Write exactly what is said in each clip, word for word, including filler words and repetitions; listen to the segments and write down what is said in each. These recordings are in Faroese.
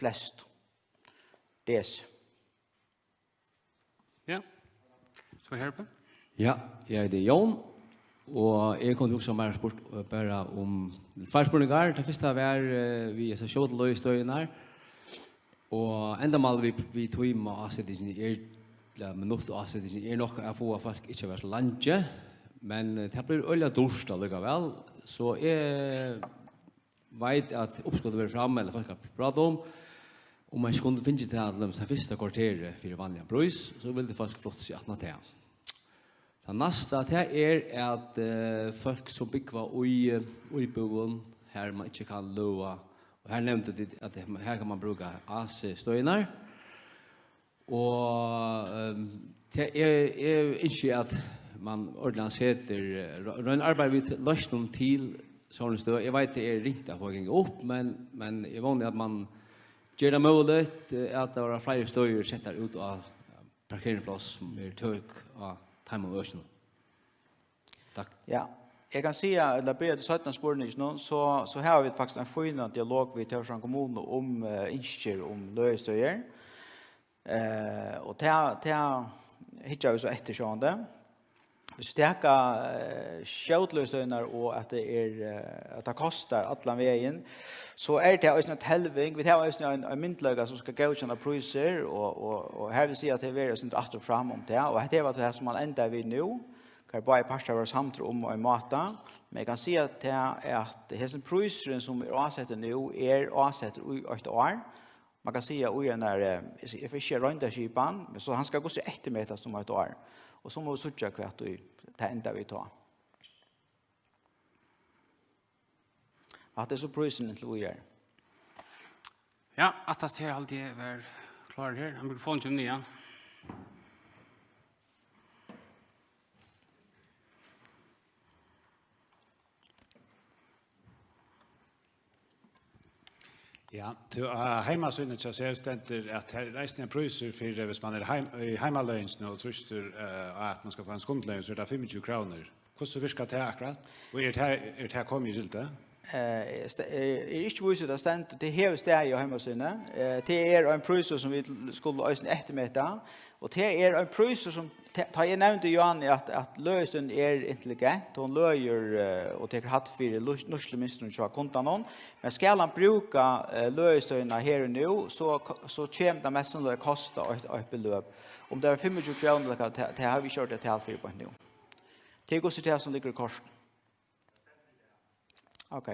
flestu. Desi. Ja. So her oppe. Ja, eg eiti Jón, og eg kundi hugsa mær spurt, eh, bara um tveir spurningar. Tað fyrsta var, eh, við hesa skjótu løðistøðina her. Og endamálið við, við tíma ásetingini er, ella minuttu ásetingini er nokk at fáa fólk ikki at vera so leingi, men, eh, tað blívur øgiliga dýrt allíkavæl. So eg veit, at uppskotið verður fram, ella fólk hava prátað um, um man ikki kundi fingið tað, til dømis, tað fyrsta korterið fyri vanligan prís, so vildu fólk flutt seg aftan á tað. Tað næsta, tað er, at, eh, fólk, sum búgva í, eh, íbúðum, har man ikki kann løða, og her nevndu tit, at her kann man brúka A C-støðirnar, og, ehm, tað er, eg ynski, at man ordiliga setir, eh, ro-, roynir at arbeiða við loysnum til sovorðin støð. Eg veit, tað er ringt at fáa at ganga upp, men, men eg vóni, at man ger tað møguligt, eh, at tað verða fleiri støðir settar út á parkeringspláss, sum er tøk á teimum økinum. Takk. Ja, eg kann siga, ella byrja til seinna spurning, nú, so, so hava vit faktiskt ein fínan dialog við Tórshavnar kommunu um, eh, ynskir um løðistøðir. Eh, og tað, tað hyggja vit so eftir, sjálvandi. Hvis vit taka, eh, skjótløðistøðirnar og at tað er, eh, at tað kostar allan vegin, so er tað eisini ein telving. Vit hava eisini ein, ein myndugleika, sum skal góðkenna prísir, og, og, og her vil siga, at tað verður eitt sindur aftur og fram um tað, og hetta var tað, sum man endaði við nú, har báðir partar vóru samdir um ein máta. Men eg kann siga tað, at hesin prísurin, sum er ásettur nú, er ásettur í eitt ár. Man kann siga, í ein, eh, eg, eg fái ikki roynda skipan, men so hann skal hvussu eftirmetast um eitt ár. Og so mugu vit síggja, hvat ið tað endar við tá. Hatta er so prísurin inntil víðari. Ja, aftast her haldi eg var klár her. Ein mikrofon kemur niðan. Ja, til, á heimasíðuni hjá sær stendur, at her er eisini ein prísur fyri, hvis man er heim-, í heimaløðingini og trýstir, eh, á, at man skal fáa ein skundløðing, so er tað fimmogtjúgu krónur. Hvussu virkar tað akkurát? Og er tað, er tað komið í gildi? Eh, eg st-, eh, eg eri ikki vísur, tað stendur, tað hevur staðið á heimasíðuni. Eh, tað er ein prísur, sum vit skulu eisini eftirmeta, og tað er ein prísur, sum, ta-, tá eg nevndi, Johanni, at, at løðistøðin er intelligent, hon løðir, eh, og tekur hædd fyri lýs-, nýtslumynstrinum hjá kundanum, men skal hann brúka, eh, løðistøðina her og nú, so ko-, so kemur tað mest sannlíkt at kosta eitt, eitt beløp. Um tað er fimmogtjúgu krónur, ella hvat, tað, tað havi eg ikki ordiligt tal fyri beint nú. Tað er hvussu tað sum liggur í kortunum. Ok.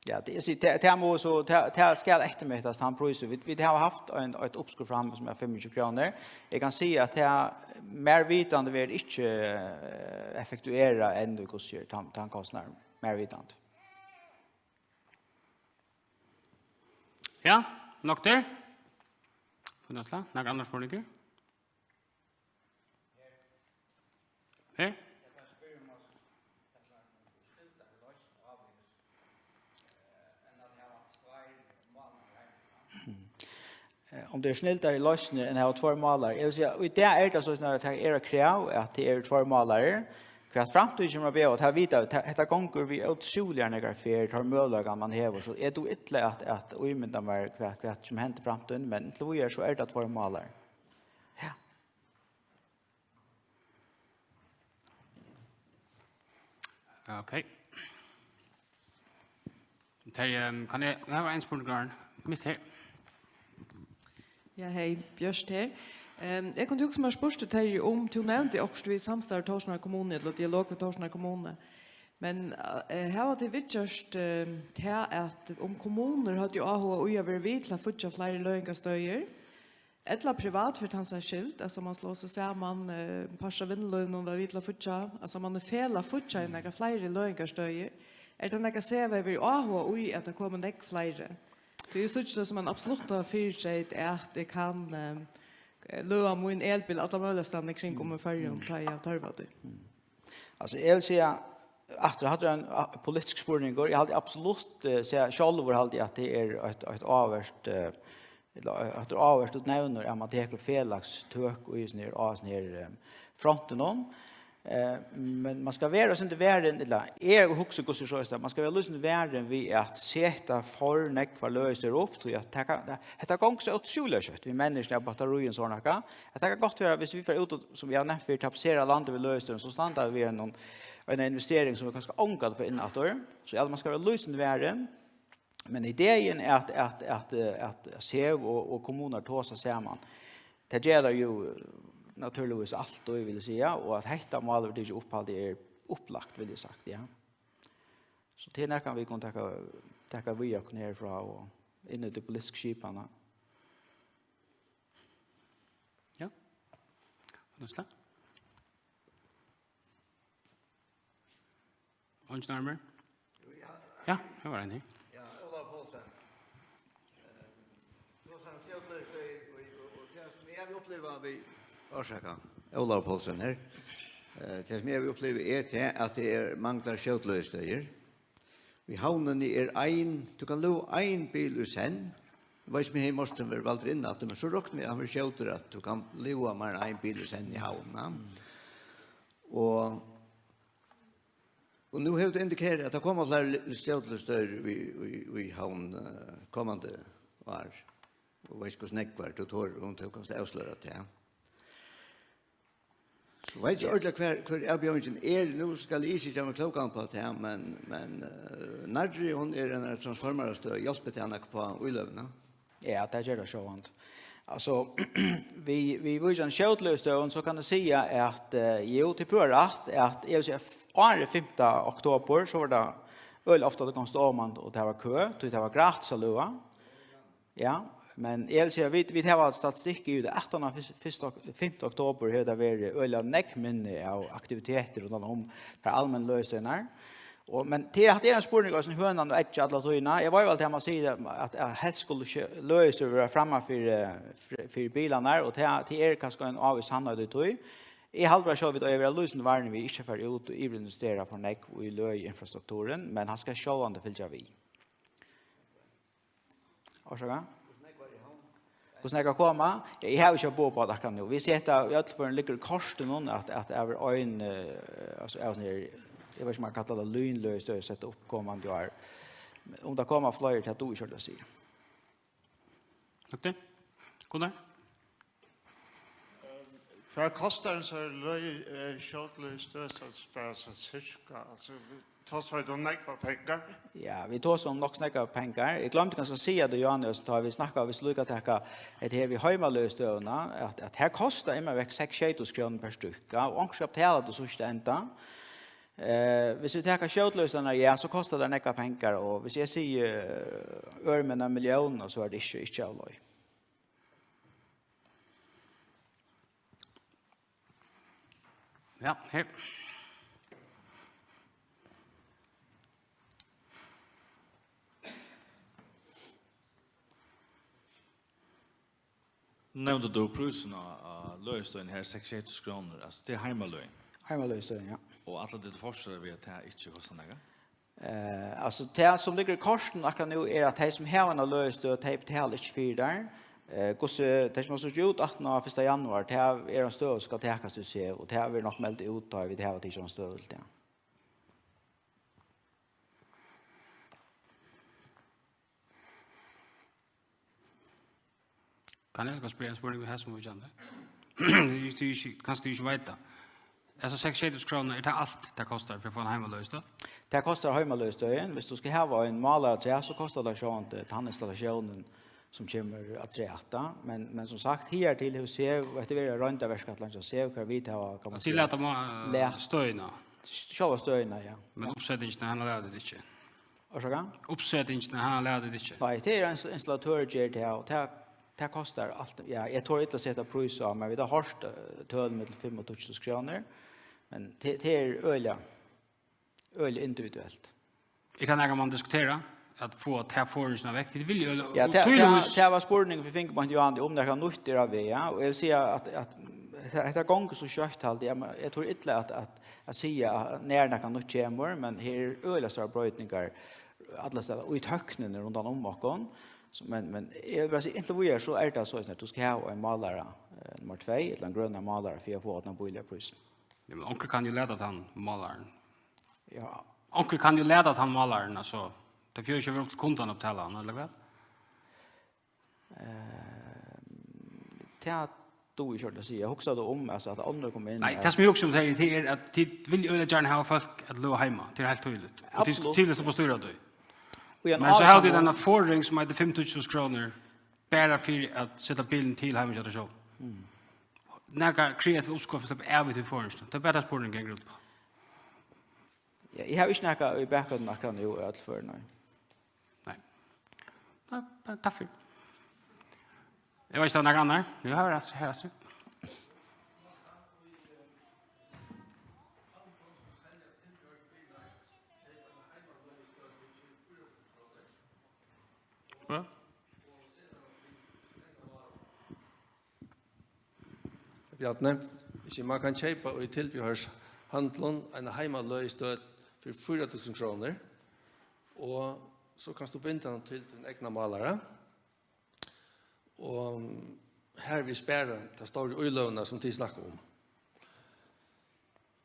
Ja, tað, eg sigi, tað, tað má so, tað, tað skal eftirmetast, tann prísur. Vit, vit hava havt ein, eitt uppskot fram, sum er fimmogtjúgu krónur. Eg kann siga, at tað, mær vitandi, verður ikki, eh, effektuerað enn, í hvussu er tann, tann kostnaðurin, mær vitandi. Ja, nokk tað. Nakar annar spurningur? Per? Eh, um tað er snildari loysnir enn at hava tveir málarar. Eg vil siga, í dag er tað soleiðis, at tað er eitt krav, at tað eru tveir málarar. Hvat framtíðin kemur at bjóða, tað vita vit, tað, hetta gongur við ótrúliga nógvar ferð, teir møguleikar, man hevur, so eg dugi illa at, at ímynda mær, hvat, hvat sum hendir í framtíðini, men inntil víðari, so er tað tveir málarar. Ja. Ok. Terje, kann eg, eg havi ein spurning, mitt her. Ja, hey, Bjørt her. Ehm, eg kundi hugsa mær at spurt Terje um, tú nevndi okkurt við samstarv Tórshavnar kommunu, ella dialog við Tórshavnar kommunu. Men, eh, hava tit viðgjørt, eh, tað at um kommunur høvdu áhuga í at vera við til at fíggja fleiri løðingarstøðir, ella privat fyri tann saks skyld, altso man slá seg saman, eh, partur av vinnulívinum var við til at fíggja, altso man í felag fíggjaði nakrar fleiri løðingarstøðir, er tað nakað, sum hevur verið áhuga í, at tað komu nógv fleiri? Tí eg síggi tað sum ein absolutta fyritreyt, at eg kann, eh, løða mín elbil allar møguligar staðni kring um í Føroyum, tá eg havi tørv á tí. Altso, eg vil siga, aftur, hatta er ein, a, politiskur spurningur. Eg haldi absolutt, eh, siga sjálvur, haldi eg, at tað er eitt, eitt áhugavert, eh, ella, eh, at tað er áhugavert, tú nevnir, at man tekur felags tøk í hesum her, á hesum her, eh, frontinum. Eh, men man skal vera eitt sindur varin, ella eg hugsi, hvussu so er, man skal vera eitt sindur varin við at seta for nógvar løðistøðir upp, tí at tað kann, tað, hetta gongur so ótrúliga skjótt við menniskjuni av battaríum, sovorðið nakað, at tað kann gott vera, viss vit fara út og, sum eg havi nevnt fyrr, tapetsera landið við løðistøðum, so standa vit við einum, eina investering sum vit kanska ongantíð fáa inn aftur, so at man skal vera eitt sindur varin. Men ideen er at, at, at, eh, at SEV og, og kommunar tosa saman. Tað gera tey jú, eh, natúrligvis altíð, vil eg siga, og at hetta mál verður tikið upp, haldi eg er upplagt, vil eg sagt, ja. So tað er nakað, vit kunnu taka, taka við okkum herfrá og inn í tí politisku skipana. Ja. Næsta. Eingin nærmari? Ja, her var ein her. Ja, Ólavur Poulsen. Eh, tú sagði skjótløðistøðir, og, og, og tað sum eg havi upplivað við, orsaka, Ólavur Poulsen her. Eh, tað sum eg havi upplivað er tað, at tað er, manglar skjótløðistøðir. Í Havnini er ein, tú kann løða ein bil í senn. Eg veit ikki, um Heðin Mortensen verður valdur inn aftur, men so rokni eg, at hann verður skjótur, at tú kann løða meir enn ein bil í senn í Havn, ja. Og, og nú hevur tú indikerað, at tað koma fleiri li-, skjótløðistøðir í, í, í Havn, eh, komandi ár. Og veit ikki, hvussu nógvar tú torir, um tú kanst avsløra tað. So veit ikki ordiliga, hvar, hvør avbjóðingin er. Nú skal eg ikki gera meg klókan uppá tað, men, men, eh, nærri hon er ein transformarastøð, hjálpir tað nakað uppá íløguna? Ja, tað ger tað sjálvandi. Altso, við, við víkjandi skjótløðistøðum, so kann eg siga at, eh, jú, tú hevur rætt, at eg vil siga, f-, áðrenn fimta oktober, so var tað øgiliga ofta, tað komst oman, og tað var kø, tí tað var gratis at løða. Ja, men eg vil siga, vit, vit hava statistikk í, at aftan á fyrst-, fyrsta ok-, fimta oktober hevur tað verið øgiliga nógv minni av aktivitetir rundan um tær almennu løðistøðirnar. Og, men til at tað er ein spurningur, sum hønan og eggið alla tíðina, eg veit væl, at man sigur, at, at helst skulu løðistøðir vera framman fyri, fyri, fyri bilarnar, og tað, tað er kanska ein ávís sannheit í tí. Eg haldi bara sjálv, vit eiga at vera lýsandi varin við ikki at fara út og yvirinvestera for nógv í løðinfrastrukturin, men hann skal sjálvandi fylgja við. Orsaka? Hvussu nógv koma? Ja, eg havi ikki boð uppá tað akkurát nú. Vit seta í øllum førum, liggur í kortunum, at, at tað er ein, eh, altso, er sånn her, eg veit ikki, um man kallar tað lynløðistøð, sett upp komandi ár. Um tað koma fleiri, tað dugi eg ikki at siga. Takk til. Gunnar? Hvat kostar ein sånn lø-, eh, skjótløðistøð, so bara sånn cirka? Altso, vit tosa um nógvar pengar. Ja, vit tosa um nokk so nógvar pengar. Eg gloymdi kanska at siga tað, Johannes, tá vit snakka, vit líka taka hetta her við heimaløðistøðuna, at, at her kostar immervekk seks, sjey túsund krónur per stykka, og onkur skal betala tað í síðsta enda. Eh, viss vit taka skjótløðistøðina, ja, so kostar tað nógvar pengar, og viss eg sigi, eh, ørmina millión, so er tað ikki, ikki av leið. Ja, her. Nevndi tú prísin á, á løðistøðini her, seks, sjey túsund krónur, altso, tað er heimaløðin? Heimaløðistøðin, ja. Og ætlar tú at fortseta við, at tað ikki kostar nakað? Eh, altso, tað sum liggur í kortunum akkurát nú, er, at tey sum hava eina løðistøð, tey betala ikki fyri tær. Eh, hvussu tey sum hava sett út aftan á fyrsta januar, tað er ein støða sum skal takast í SEV, og tað verður nokk meldað út, tá vit hava tikið eina støðu til tað. Kann eg bara spyrja ein spurning her sum víkjandi? Tú, tú ikki, kanska tú ikki veit tað. Altso, seks, sjey túsund krónur, er tað alt tað kostar fyri at fáa eina heimaløðistøð? Tað kostar heimaløðistøðin. Viss tú skal hava ein málara afturat, so kostar tað sjálvandi tann installatiónin sum kemur afturat, tá. Men, men sum sagt, higartil hevur SEV, og hetta verður ein royndarverkætlan hjá SEV, har vit hava, kann man siga, lat má-, lat støðina. Sjálva støðina, ja. Men uppsetingina, hana laga tit ikki? Orsaka? Uppsetingina, hana laga tit ikki? Nei, tað er ein installatør ger tað, og tað, tað kostar alt. Ja, eg tori illa at seta prís á, men vit hava hoyrt, eh, tøl millum fimm og tíggju túsund krónur. Men tað, tað er øgiliga, øgiliga individuelt. Er tað nakað man diskuterar? At fáa ta forðingina vekk? Tit vilja jo, ja, tað, tað, tað var spurningur vit fingu beint, Johan, um nakað nýtt er á veg, ja. Og eg vil siga at, at hetta gongur so skjótt, haldi eg, men eg tori illa at, at, at siga nær nakað nýtt kemur, men her eru øgiliga stórar broytingar allastaðni, og í tøknini rundan um okkum. So, men, men eg vil bara siga, inntil víðari, so er tað soleiðis, at tú skalt hava ein málara, eh, nummar tvey, ella ein grønan málara, fyri at fáa allan bíligari prísin. Ja, men onkur kann jo lata tann málaran. Ja. Onkur kann jo lata tann málaran, altso. Tað behøvist ikki at vera upp til kundan at betala hann, ella hvat? Eh, tað dugi eg ikki at siga. Eg hugsaði um, altso, at onnur koma inn Nei, her. Tað sum eg hugsi um, tað er, tað er at tit vilja øgiliga gjarna hava fólk at løða heima. Tað er heilt týðiligt. Og tit Absolutt. Tydliga so uppá stýra tí. Og í ein Men so hava tit ávísandi eina forðing sum eitur fimm túsund krónur, bara fyri at seta bilin til heima hjá tær sjálv. Mm. Nakað kreativt uppskot fyri at sleppa av við tí forðingini. Tað er bara tað spurningurin gongur út uppá. Ja, eg havi ikki nakað í bakhondini akkurát nú í øll føri, nei. Nei. Nei, nei, takk fyri. Eg veit ikki, um nakar annar. Jú, her er, her er. Ja. Bjarni, eg sigi, man kann keypa í tilbehørshandlum eina heimaløðistøð fyri fýra túsund krónur, og so kanst tú binda hana til tín egna málara. Og hervið spara ta stóru íløguna, sum tit snakka um.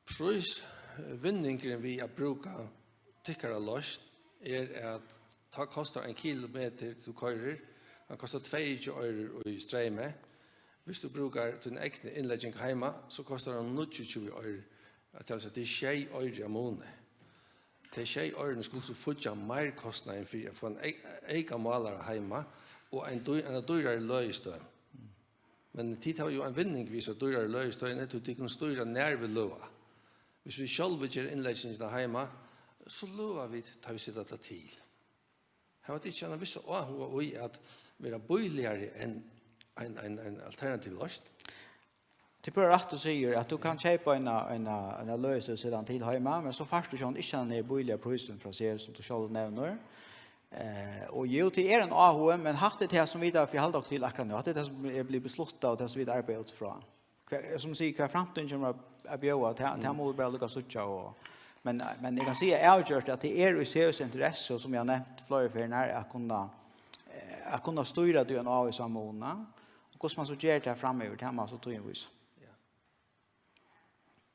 Prís, eh, vinningurin við at brúka tykkara loysn er, at tá kostar ein kilometur, tú koyrir, hann kostar tveyogtjúgu oyrur í streymi. Viss tú brúkar tína egnu innlegging heima, so kostar hann níggjuogtjúgu oyrur. At tað vil siga, tað er sjey oyru á muni. Tey sjey oyruni skulu so fíggja meirkostnaðin fyri at fáa ein ey-, eyka málara heima og ein dýr-, eina dýrari løðistøð. Men tit hava jú ein vinning við so dýrari løðistøðini, tí tit kunnu stýra, nær vit løða. Viss vit sjálvi gera innleggingina heima, so løða vit, tá vit seta tað til. Hava tit ikki ein vissan áhuga í at vera bíligari enn ein, ein, ein alternativ loysn? Tað er púra rætt, tú sigur, at tú kanst keypa eina, eina, eina løðistøð og seta hana til heima, men so fært tú sjálvandi ikki tann her bíliga prísin frá Seus, sum tú sjálvur nevnir. Eh, og jú, tað er ein áhugi, men hatta er tað, sum vit hava fyri at halda okkum til akkurát nú. Hatta er tað, sum er blivið besluttað, og tað, sum vit arbeiða út frá. Hvat, sum eg sigi, hvat framtíðin kemur at, at bjóða, tað, tað mugu vit bara lukka at síggja. Og, men, men eg kann siga avgjørt, at tað er í Seus interessu, sum eg havi nevnt fleiri ferðir, er at kunna, eh, at kunna stýra tí ein ávísan mun, og hvussu man so ger tað framyvir, tað má so tíðin vísa. Ja.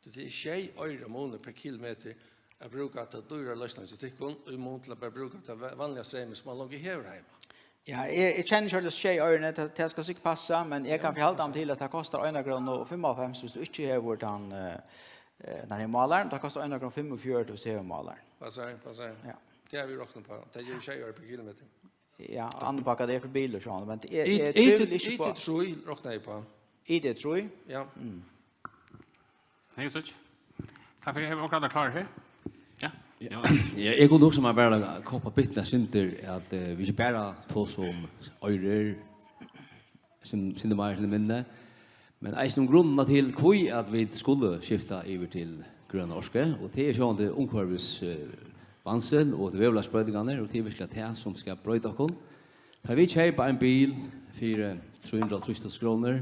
Tað er sjey oyru á muni per kilometur at brúka ta dýra loysnina hjá tykkum, í mun til at bara brúka ta va-, vanliga streymin, sum man longu hevur heima. Ja, eg, eg kenni ikki øll sjey oyruni, tað, tað skal sikkurt passa, men eg kann forhalda meg til, at tað kostar eina krónu og fimmoghálvfems, viss tú ikki hevur tann, eh, eh, tann her málaran, tað kostar eina krónu fimmogfjøruti, viss tú hevur málaran. Passar, passar. Ja. Tað hava vit roknað uppá. Tað gevur sjey oyru per kilometur. Ja, og annar pakki, tað er fyri bilin, so, men eg, eg, eg tvivli ikki uppá. I D trý roknaði eg uppá. I D trý? Ja. Mm. Hei, Stíg. Takk fyri, hevur okkurt at klára her? Ja. Ja. Ja, eg kundi hugsa mær bara at koppa bittan eitt sindur, at, eh, vit ikki bara tosa um oyrur, sum, sindur meira, sindur minni, men eisini um grundina til, hví at vit skulu skifta yvir til grøna orku, og tað er sjálvandi umhvørvis, eh, vansin og til veðurlagsbroytingarnar, og tað er virkiliga tað, sum skal broyta okkum. Tá vit keypa ein bil fyri trý hundrað og hálvtrýss túsund krónur,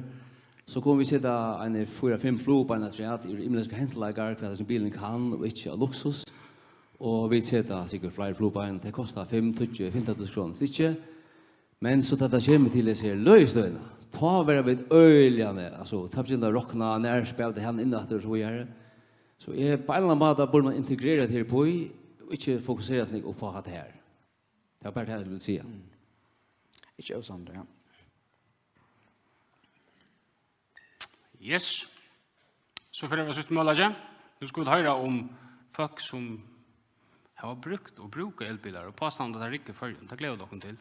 so kunnu vit seta eini fýra, fimm flugubein afturat í ymiskar hentleikar, hvat hesin bilurin kann og ikki av luksus. Og vit seta sikkurt fleiri flugubein, tað kostar fimm, tíggju, fimtan túsund krónur stykkið. Men so tá tað kemur til hesa her løðistøðina, tá verða vit øgiliga ne-, altso, tá begynna at rokna, nær spælir hann inn aftur og so víðari. So eg, á ein ella annan máta burdi man integrera tað her uppí, og ikki fokusera so nógv upp á hatta her. Tað var bara tað, eg vildi siga. Mm. Ikki ósamdur, ja. Yes. So fer vit síðsta møguleiki. Nú skulu vit hoyra um fólk, sum hava brúkt og brúka elbilar, og påstanda, at tað riggar í Føroyum. Tað gleða vit okkum til.